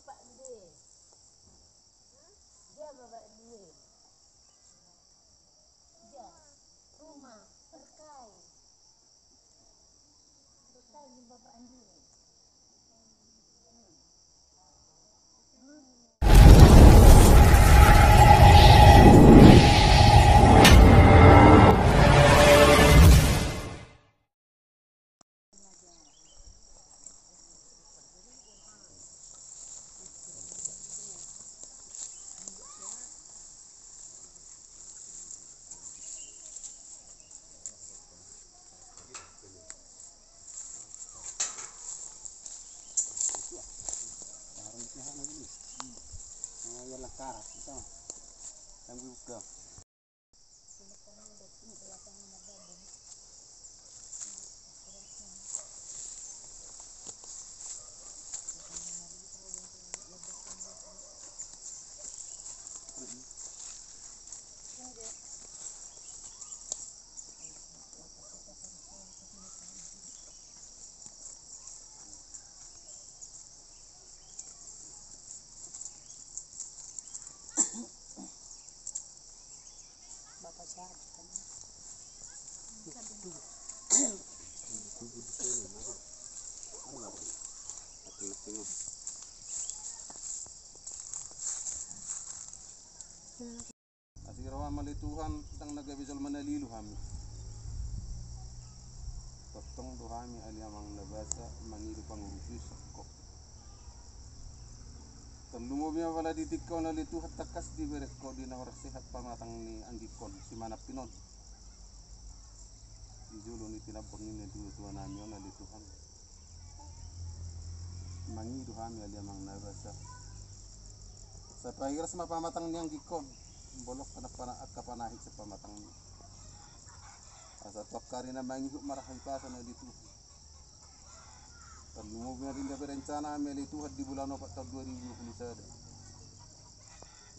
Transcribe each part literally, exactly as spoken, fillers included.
Pak Due. Dia Bapak Due. Dia rumah terkait. Terkait di Bapak Due. Asi roham ale Tuhan, ndang na gabe jolma na lilu hami. Tongtong do hami ale Amang na basa mangido pangurupi sian Ho. Tarlumobi ma pala di tingki on ale Tuhan tangkas dibereng Ho di na hurang sehat pamatang ni anggingkon si Manampin on. Di jolo ni tinambor ni na tuatua nami on ale Tuhan. Mangido hami ale Amang na basa. Sai pahiras ma pamatang ni anggingkon. Bolon angka pana-, angka panahit sian pamatangna. Asa tu angka ari na mangihut marhahipason ale Tuhan. Tarlumobi ma di na berencana hami ale Tuhan di bulan opat taon dua ribu dua puluh sada.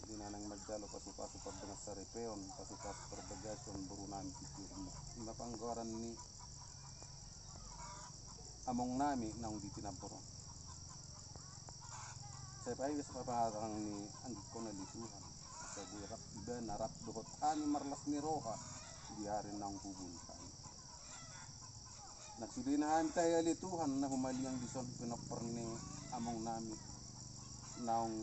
Di na naeng manjalo pasupasu pardongan saripeon, pasupasu parbagason boru nami Tiur. I ma panggoaran ni among nami naung di tinambor on. Sai pahiras ma pamatang ni anggingkon ale Tuhan. Asa boi rap ibana rap dohot hami marlas ni roha di ari naung hubungi hami. Na sudena hami tahe ale Tuhan na humaliang dison pinompar ni among nami naung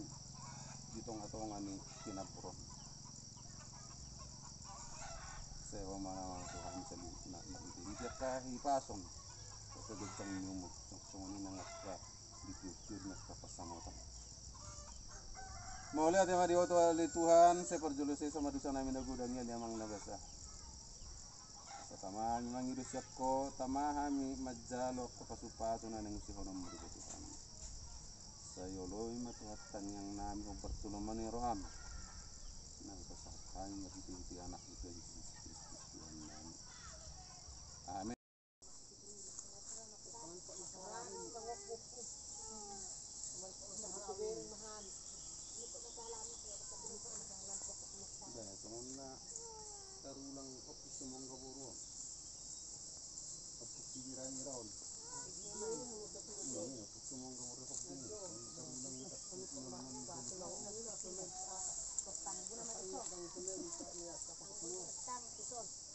di tongatonga ni tinambor on. Sai Ho ma na mangatur hami saluhutna marhitehite angka hahipason, angka ganjang ni umur, songon i nang angka di tiurtiur ni angka pansamotan. Mauliate ma di Ho ale Tuhan, sai parjolo sesa ma dosa nami na godang i ale Amang na basa. Asa tama hami mangido sian Ho, tama hami manjalo angka pasupasu na naeng sihonon muna di Tuhan. Sai oloi ma Tuhan tangiang nami, hombar tu lomo ni roham. Nang pasahat hami marhitehite Anakmu Tuhan Jesus Kristus Tuhan nami. Amen. Songon na tarulang Ompung Sumongga boru on. Ompung Sibirabira on. Ompung Sumongga boru on. Tarulang.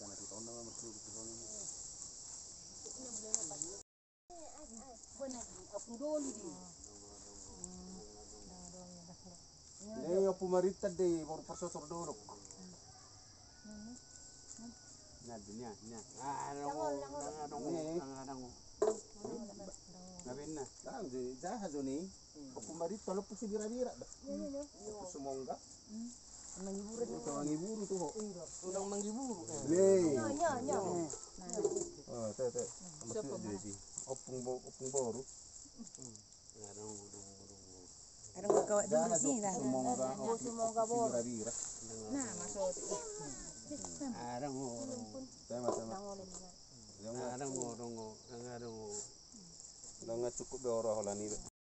Karena kita undang nomor sepuluh. Ini Ompung Marinta de, boru Parsosor Dolok. Nah, dunia, dunia. Ah, ada. Nah, benar. Nah, jaha Joni. Ompung Marinta, Ompung Sibirabira. Ompung Sumongga. Mangiburu tu ho. Undang mangiburu. Nya, nya, nya. Oh, te, te. Ompung bo-, ompung boru. Adong kawat dulu sini lah. Ompung Sumongga boru. Nah, masuk. Adong. Tema, tema. Adong, adong. Adong cukup be ora holan i.